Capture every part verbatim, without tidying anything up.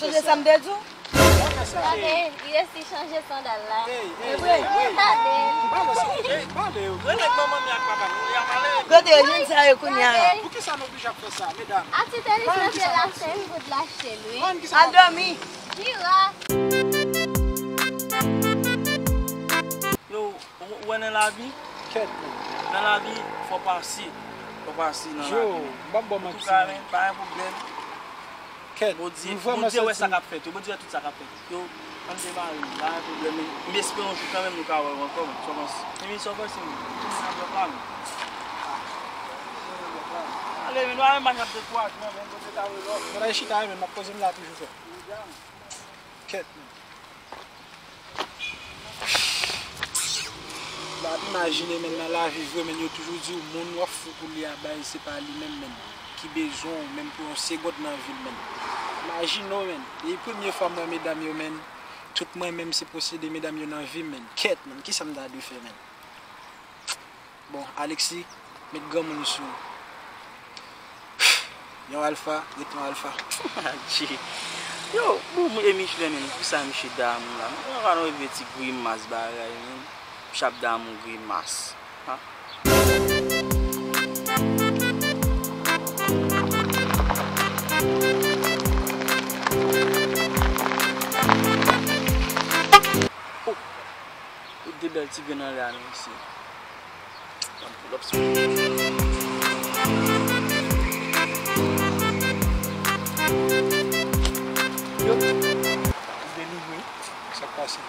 Sonje sa m te di w? Gade, li resi chanje sandal la. Ey, ey, ey, ey. Gade. Pale, ey, pale. Rele manman mi ak papa m, y ap pale. Kote yo jwenn sa yo kounye a? Poukisa nou oblije ap fè sa, medam? Ati tenis nan pye l la, se m pou t lachte l, wi. Konn ki sa Al dòmi. Kira. Yo, ou ou wè nan lavi, Kèt, men. Nan lavi, fò pase. Fò pase nan Yo, lavi. m p ap ba w manti, Antouka, men. Men, pa gen pwoblèm. Kèt, Bondye, m vrèman Bondye wè santi sa m. K ap fèt. Yo, Bondye wè tout sa K ap fèt. Yo, ann demare, pa gen pwoblèm, men m espere yon jou kanmenm nou ka wè w ankò, men. Sa w panse? Men, men, sa w panse, men? Tout moun nan dwòt la, men. Ale, men, nou pa menm mache ap dekouraje, non, men, Bondye ka wè lòt. Mwen ta chita, men m ap poze m la toujou, frè. Kèt, men. M ap imajine, men, nan lavi vre, men, yo toujou di w, moun w ap fou pou li a bay, se pa li menm, men, ki bezwen w, menm pou yon segond nan vi l, men. Imajine w, men. E premye fwa m wè medam yo, men. Tout mwen menm se posede medam yo nan vi m, men. Kèt, men, kisa m ta dwe fè, men? Bon, Alexis, met granmoun sou ou. Yon alfa, ret yon alfa. Adje. Yo, bon, e Michelin, men, pou sa misye damou la. Mwen pa nou vle ti grimas bagay, men. Misye ap damou grimas. Ha? Oh! Yo de bèl ti grenn anlè a, non, mesye. Ban m pull up sou. Yo, delivre. Sa k pase?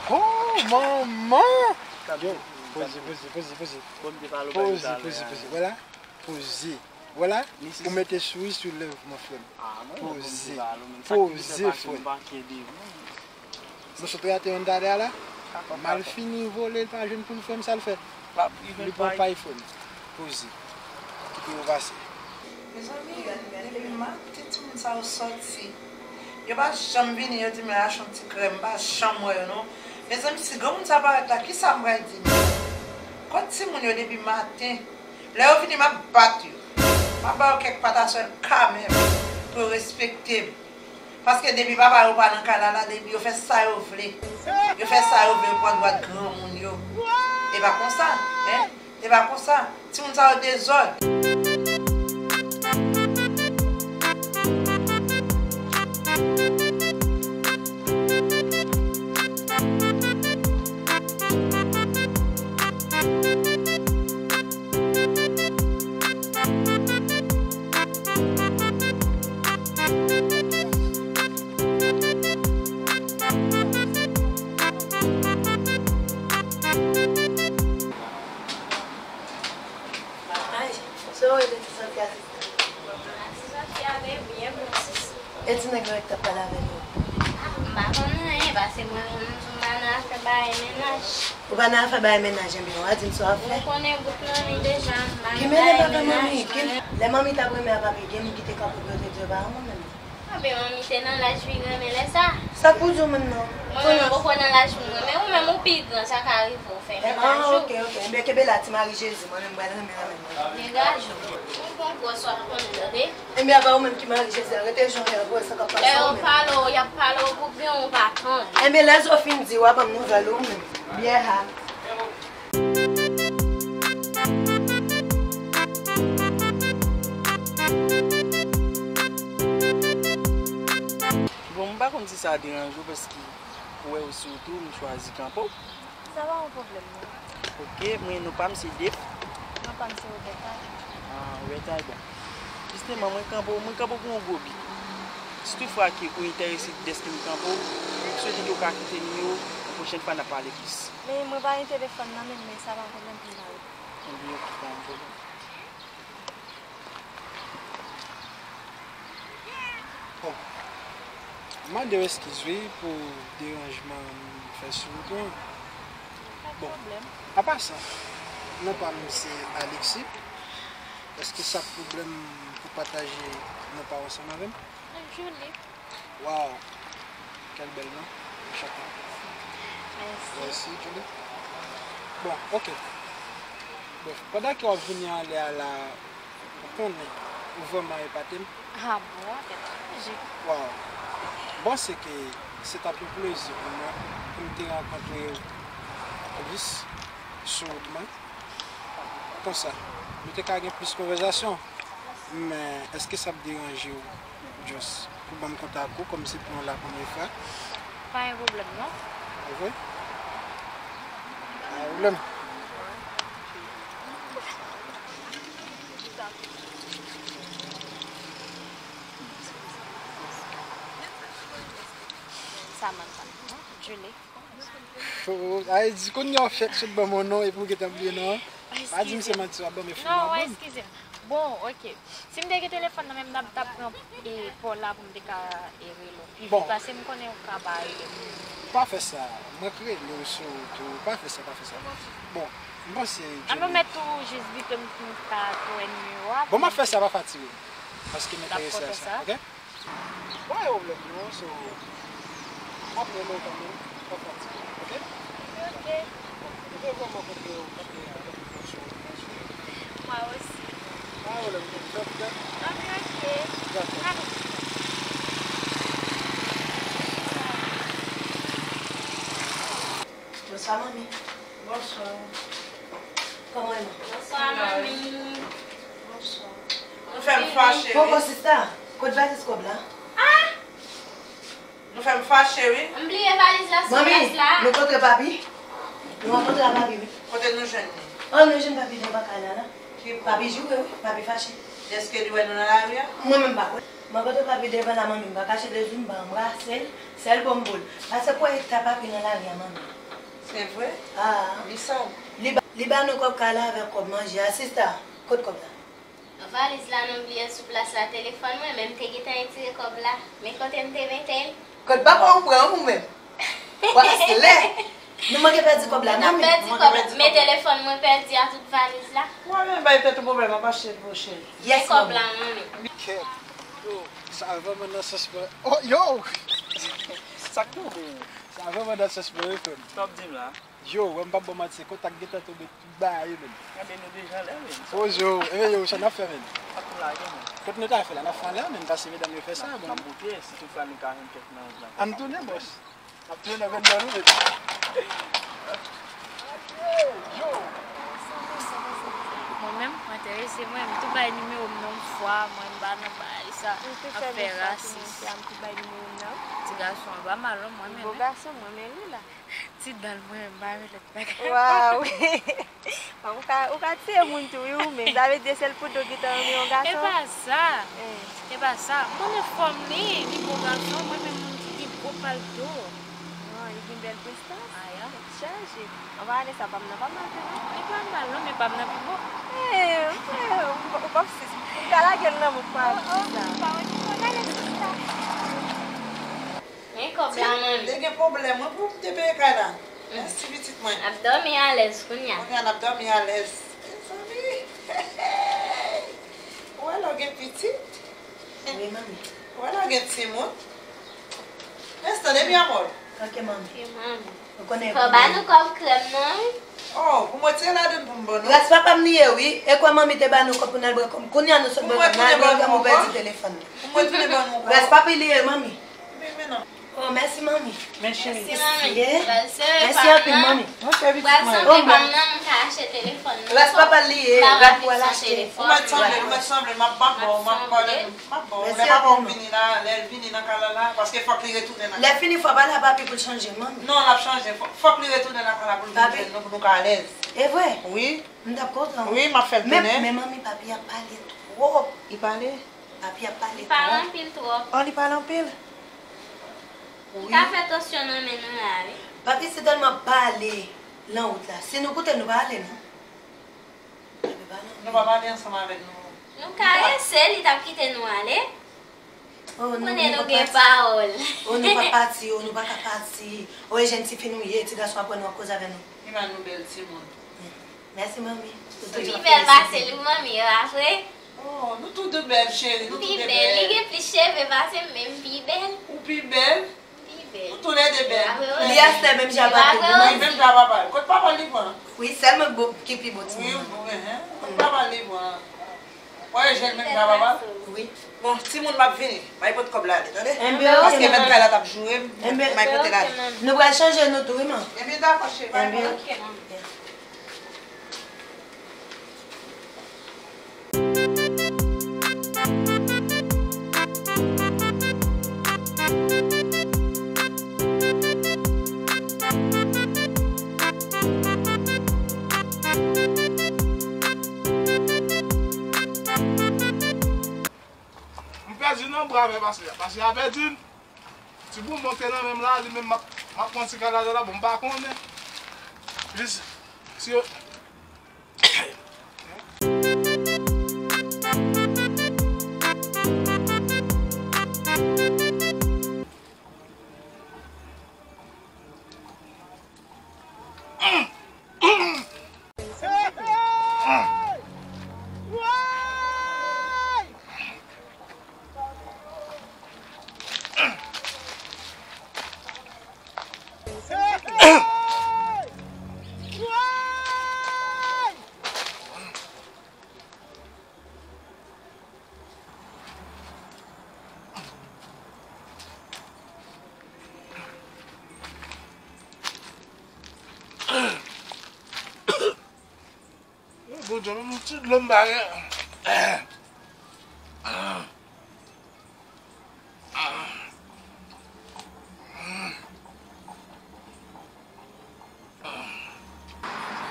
Oh, manman! Yo, poze, poze, poze, poze. Bon, m te pale w Poze, bagay poze, talè a. Poze. Vwala, poze. Vwala, Misis. Ou mete souri sou lèv mwen, frè m. Ah, mwen, bon, m te Poze. pale w, men. Sa ki te Poze, pase, frè. M pa kenbe, non. Nou sot rate yon talè a la. Mal fini vole l pa jwenn pou l frè m, sa l fè? L ap, li Li jwenn pran pay. Pay frè m. Poze. Kite yo pase. Mezanmi, depi maten timoun sa yo sòti, yo pa janm vini, yo di m achte yon ti krèm, m pa janm wè yo non. Mezanmi, si granmoun sa parèt la, kisa m pral di nou? Kot timoun yo depi maten? Lè yo vini, m ap bat yo. M ap ba yo kèk pataswèl kanmenm pou yo respekte m. Paske depi papa yo pa nan kay la, la, depi yo fè sa yo vle. Yo fè sa yo vle, yo pran dwa granmoun yo. E pa konsa, en? E pa konsa. Timoun sa yo dezòd. Ay, se ou rele ti Sofia, sista? Ti Sofia, byen, byen, bon, sisi. E ti nèg la ki t ap pale avè nou? M pa konn anyen, paske mwen menm, m pa nan afè bagay mennaj. Ou pa nan afè bagay mennaj, enben, w a di m sa w ap fè. Ou konnen bout manmi deja, m pa nan bagay mennaj. Ki mennaj avè manmi? Ki, lè manmi t ap renmen a papi, gen moun ki te kanpe pou yo te di yo pa renmen w menm. Anben, manmi te nan laj li renmen lè sa. Sa k pou di w menm non? Mwen menm, m poko nan laj pou m renmen. Ou menm, ou pi gran, sa ka rive w fè mennaj ou. Ah, ok, ok. Enben, kenbe la, ti Mari Jezi, mwen menm, m pral renmen renmen mwen. Degaje w. Ou gon gwòs w ap konnen, tande? Enben, apa ou menm ki Mari Jezi a, rete jan w ye a, gwòs sa k ap pase w menm. Lè yo pale w, y ap pale w pou byen, ou pa tann. Enben, lè zo fin di, w a ban m nouvèl ou menm. Byen ha. Bon, m pa konn si sa deranje w, paske ou wè osi w tou, m chwazi kanpe w. Sa pa yon pwoblèm, non. Ok, mwen, non pa m se Dave. Non pa m se Roberta. Ah, Roberta, bon. Jisteman, mwen kanpe w, mwen kanpe w pou yon gwo bi. Si toutfwa ke ou enterese dèske m kanpe w, m swete ke w ka kite nimewo w, yon pwochèn fwa n a pale plis. Men mwen pa gen telefòn nan men m, men sa pa yon pwoblèm pou m pale. Ebyen, ok, pa yon pwoblèm. Bon, m mande w eskiz wi pou deranjman m fè sou wout lan. Bon, apa sa, non pa m se Alexis. Èske sa pwoblèm pou pataje non pa w ansanm avè m? Julie. Wow! Quel bel nom. Enchanté. Merci. Merci, Julie. Bon, ok. Bref, pandan ke w ap vini anlè a la, ou konnen, Ou vrèman epate m. Ah bon, tèt chaje. Waw. M panse ke se t ap yon plezi pou mwen pou m te rankontre w plis sou wout mwen. Konsa, nou te ka gen plis konvèzasyon. Men, èske sa ap deranje w, Joss, pou ban m kontak ou kòm se pou yon la premye fwa? Pa gen pwoblèm non. Ou vre? Pa gen pwoblèm. Samantha. Julie. Ay, di kounye a w fèk sot ban m yon non epi w gentan bliye non an. Pa di m se manti w ap ban m e fou non. Non, eskize m. Bon, ok. Si m te gen telefòn nan men m, m t ap pran e, pa w la pou m te ka e, rele w pi vit. Paske m konnen ou ka pa rele moun. Pa fè sa. Mwen k rele w sou tou. Pa fè sa, pa fè sa. Bon, m panse. An nou mèt tou jis bite m pou m ka tou wè nimewo a. Bon, m ap fè sa, pa fatige w. Paske m enterese a sa, ok? Pa gen pwoblèm non, so, m ap rele w kanmenm, pa fatige, ok? Ok. Mwen te vrèman kontan w, kontan w, kontan w. Mwen osi. Pa gen pwoblèm non, m fè m fè. Ok, ok. Dakò. Bonswa manmi. Bonswa. Kòman w ye? Bonswa manmi. Bonswa. Nou fè m fache wi. Poko sista, kot valiz kòb la? Ah! Nou fè m fache wi. M bliye valiz la sou plas la. Manmi, nou kontre papi? Nou rankontre a papi wi. Kote nou jwenn li? Oh, nou jwenn papi devan kay la la. Papi joure wi, papi fache. Èske li wè nou nan lari a? Mwen menm m pa kwè. M rankontre papi devan la manmi, m pa kache de zye m, m pa anbrase l, sèl bon m pou l. Pase kwè eta papi nan lari a manmi. Se vre? Ah. Li sal. Li ba, li ba nou kòb kay la avèk kòb manje a sista. Kot kòb la? Valiz la nou bliye sou plas la, telefòn mwen, men m te gentan retire kòb la. Men kote m te mete l? Kot papa w pran ou menm? Waslè! Nou manke pèdi kòb la, manmi. N ap pèdi kòb la. Men telefòn mwen pèdi a tout valiz la. Mwen menm bay tèt ou pwoblèm, ap achte l pou ou cheri. Yes, manmi. Men kòb la, manmi. Kèt. Yo, sa vrèman nan sans mwen. Oh, yo! Sa k tonbe? Sa vrèman nan sans mwen, wi, frè m. Sa w ap di m la? Yo, wè m p ap ba w manti, se kontak gentan tonbe tout bagay, menn. Gade nou deja anlè, menn. Poze w, e yo, sa n ap fè, menn? Ap lage, menn. Kot nou ta fè la, n ap fè anlè, menn, paske medam yo fè sa, bon. N ap boute, si toutfwa nou ka jwenn kèk nan zam. Ann tounen, bòs. N ap tounen nan venn dò nou, menn. Yo! Mwen menm, mwen enterese, mwen, m tou bay nimewo m nan yon fwa, mwen m pa nan bagay sa, ap fè rasis. Ti gason an pa mal non, mwen renmen. Ti dan l mwen menm, m pa renmen lòt bagay. Waw! Ou ka, ou ka tiye moun tou wi ou menm. Sa vle di se sèl pou do ki ta renmen yon gason? E pa sa. E pa sa. M konnen fòm li, li bo gason, mwen renmen moun ki gen gwo palto. An, li gen bèl prestans. Aya. Tèt chaje. An paranè sa pa m nan pa mal tou non. Li pa mal non, men pa m nan pi bo. E, e, ou p ap sis. Ou ka lage l nan men m pa di sa. Pa wè ki fò gade sista. Men kòb la manmi. Te gen pwoblèm wi pou m te peye kay la. Mèsi pitit mwen. N ap dòmi alèz kounya. Kounya n ap dòmi alèz. Mezanmi. Ou wè lè w gen pitit? Wi manmi. Ou wè lè w gen timoun? Reste depi anmò. Ok manmi. Ou konnen. Fò ba nou kòb krèm nan wi. Oh, pou mwen tire ladann pou m ban nou. Rès papa m li ye wi. E kwè manmi te ba nou kòb pou n al bwè kòb. Kounya nou sot bwè kòb nan al bwè kòb ou pèdi telefòn nou. Pou mwen tounen ban nou kòb. Rès papa li ye manmi. Wi men non. Oh, mèsi manmi. Men cheri. Mèsi anpil manmi. Mwen fè pitit mwen. Pral sanble pa m nan m ka achte telefòn nan. Rès papa li ye. Rès pou al achte. Ou mèt sanble, ou mèt sanble. M ap ba w, m ap ba w. M ap ba w. Lè papa w vini la, lè l vini nan kay la la, paske fòk li retounen nan kay la. Lè fini fò pale a papi pou l chanje manmi. Non, l ap chanje. Fòk li retounen nan kay la pou l vin jwenn nou, pou nou ka alèz. E vre? Wi. M t ap kontan. Wi, m ap fè l tounen. Men manmi, papi ap pale twòp. Li pale? Papi ap pale twòp. Li pale anpil twòp. Oh, li pale anpil? Wi. Li ka fè tansyon nan men nou la wi. Papi si tèlman pale lan wout la. Si nou koute l, nou pa ale non. Papi pale anpil. Nou pa pale ansanm avèk nou. Nou karese l, li t ap kite nou ale. Ou konnen nou gen pawòl. Oh, nou pa pati, oh, nou pa ka pati. Oh, e jèn tifi nou ye, ti gason ap wè nou ap koze avè nou. Iman nou bèl timoun. Mèsi manmi. Ou toujou ap felisite. Ou pi bèl pase l wi manmi, e pa vre? Oh, nou tou de bèl cheri, nou tou de bèl. Ou pi bèl, li gen plis cheve pase m, men m pi bèl. Ou pi bèl? M pi bèl. Nou toulède bèl. Li astè menm jan ak papa l. Wi, menm jan ak papa l. Kot papa l li pran? Wi, sèl mwen ki pi bo timoun. Wi, wi, hen. Kot papa l li pran? Wè, jèn menm jan papa. Wi. Bon, timoun, m ap vini. M ay pot kòb la ale, tande? Enben, ok, paske mèt kay la t ap joure m, m ay pote l ale. Nou pral chanje nou tou, wi, man. Enben, dakò, cheri, pa gen pwoblèm. Enben, ok. M pèdi nan bra, men pase, pase a pèdi. Ti bonbon te nan men m la, li menm m ap, m ap pran ti kay ladan la, bon, m pa konnen. Jis, si yo, Bondye, men yon ti dlo m ba gen.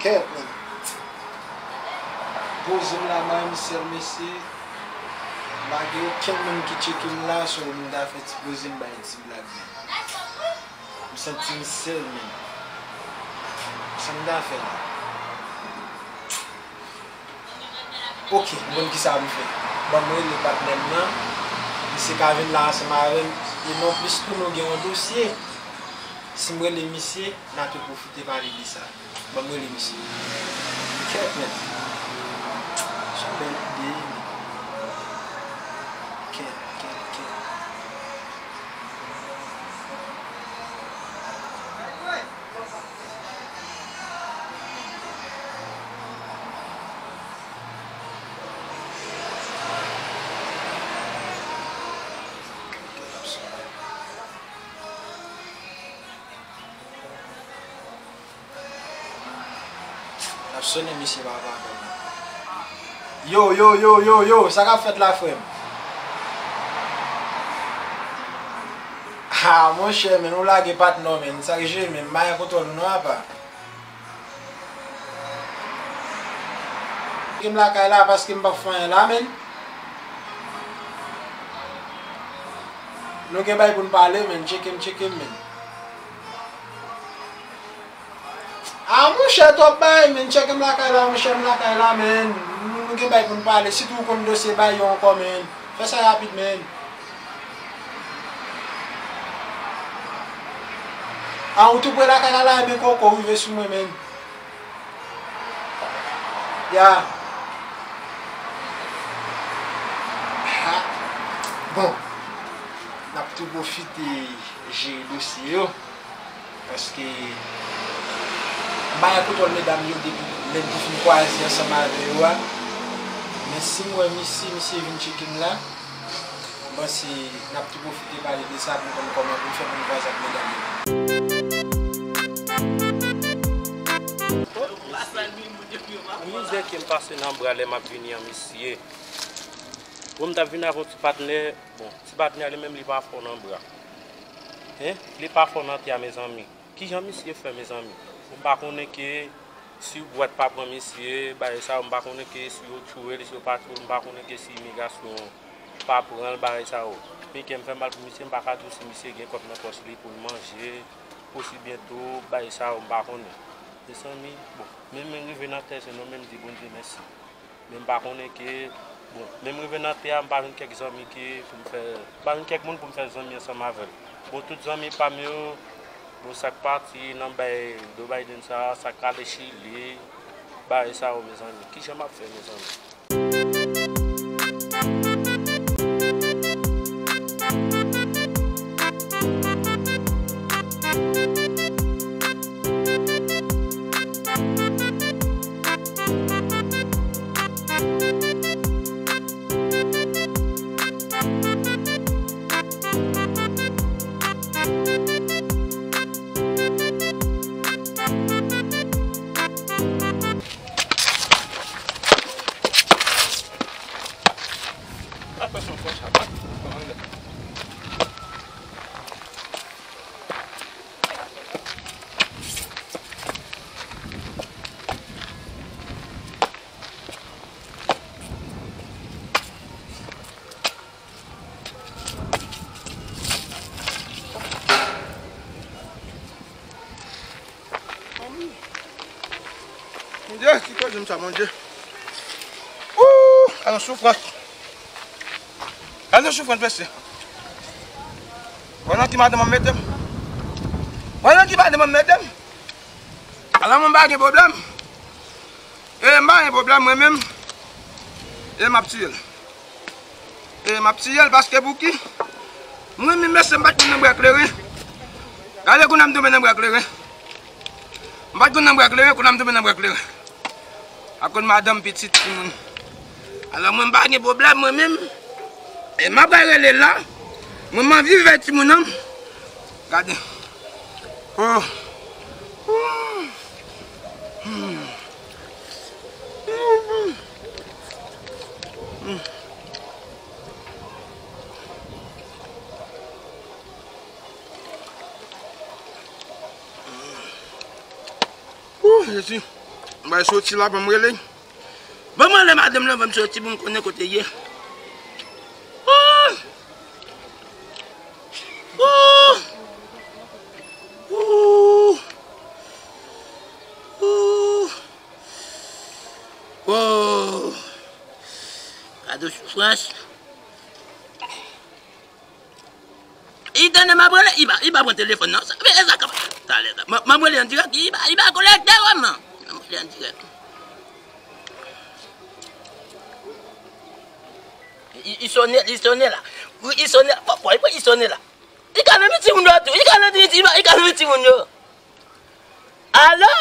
Kèt, men. Poze m la, m a yon sèl mesye. M pa gen okenn moun ki tcheke m la, so m ta fè ti poze m bay ti blag, men. M santi m sèl, men. Sa m ta fè la? Ok, m konn kisa m fè. Ban m rele patnè m nan. Misye ka vin la ansanm avè m. E non plis tou, nou gen yon dosye. Si m rele misye, n a tou pwofite pale de sa. Ban m rele misye. Kèt, men. Se yon bèl ide, men. Kèt, kèt, kèt. L ap sonnen misye papa. Yo, yo, yo, yo, yo, sa k ap fèt la, frè m? Ha, monchè, men, ou lage patnè w, men, sa k jwe, men, m pa gen kontwòl ou non, apa. Ke m lakay la, paske m p ap fè anyen la, men. Nou gen bagay pou n pale, men, tcheke m, tcheke m, men. Ah, monchè, twòp bagay, men. Tcheke m lakay la, monchè, m lakay la, men. Nou, nou gen bagay pou n pale. Sitou ou konn dosye bay yo ankò, men. Fè sa rapid, men. Ah, ou tou pre lakay la, la, men koko, rive sou mwen, men. Ya. Ha. Bon. N ap tou pwofite jere dosye yo. Paske m pa gen kontwòl medam yo depi lè m te fin kwaze ansanm avè yo a. Men si m wè misye, misye vin tcheke m la, m panse n ap tou pwofite pale de sa pou n konn kòman pou n fè pou n kwaze ak medam yo. Mizè ke m pase nan bra lè m ap vini an, mesye. Bon, m t ap vin avè yon ti patnè. Bon, ti patnè a li menm li pa fò nan bra. Hein? Li pa fò nan tè a, mezanmi. Kijan misye fè, mezanmi? Ou pa konnen ke si bwat pa pran misye, bagay sa yo, m pa konnen ke si yo tchoure l, si yo pa tchoure l, m pa konnen ke si imigrasyon pa pran l, bagay sa yo. Men kè m fè mal pou misye, m pa ka di w si misye gen kòb nan pòch li pou l manje, osibyen tou, bagay sa yo, m pa konnen. Mezanmi, bon, men, men rive nan tè, se nou menm di Bondye mèsi. Men m pa konnen ke, bon, men m rive nan tè a, m pa jwenn kèk zanmi ke pou m fè, m pa jwenn kèk moun pou m fè zanmi ansanm avè l. Bon, tout zanmi pa m yo, bon, sa k pati nan bay Joe Biden sa, sa k ale Chili, bagay sa yo, mezanmi. Kijan m ap fè, mezanmi? Bondye, ki koze m sa, Bondye? Ooh, gade yon soufrans. Gade yon soufrans, mesye. Wè nan ki madanm an mete m. Wè nan ki madanm an mete m. Ala mwen pa gen pwoblèm. E m pa gen pwoblèm, mwen menm. E m ap tiye l. E m ap tiye l paske pou ki? Mwen menm, mesye, m pa t konn nan bwa kleren. Gade kounye a m tonbe nan bwa kleren. M pa t konn nan bwa kleren, kounye a m tonbe nan bwa kleren. Akoz madanm, pitit, timoun. Alò mwen m pa gen pwoblèm mwen menm. E m ap rele la. Mwen m anvi viv ak timoun nan. Gade. Oh. Hmm. Hmm. Hmm. Ooh, Jezi. M pral soti la, ban m rele. Ban m rele madanm lan, ban m soti pou m konnen kote l ye. Ooh! Ooh! Ooh! Ooh! Ooh! Gade soufrans. Li tande m ap rele, li pa, li pa pran telefòn nan. Sa, men e sa k ap, talè, m, m ap rele an dirèk, li pa, li pa konekte vrèman. M ap rele an dirèk. Li, li sonnen, li sonnen la. Wi, li sonnen la. Pòpò, li sonnen la. Li ka nan men timoun yo tou, li ka nan, li, li, li ka nan men timoun yo. Alo?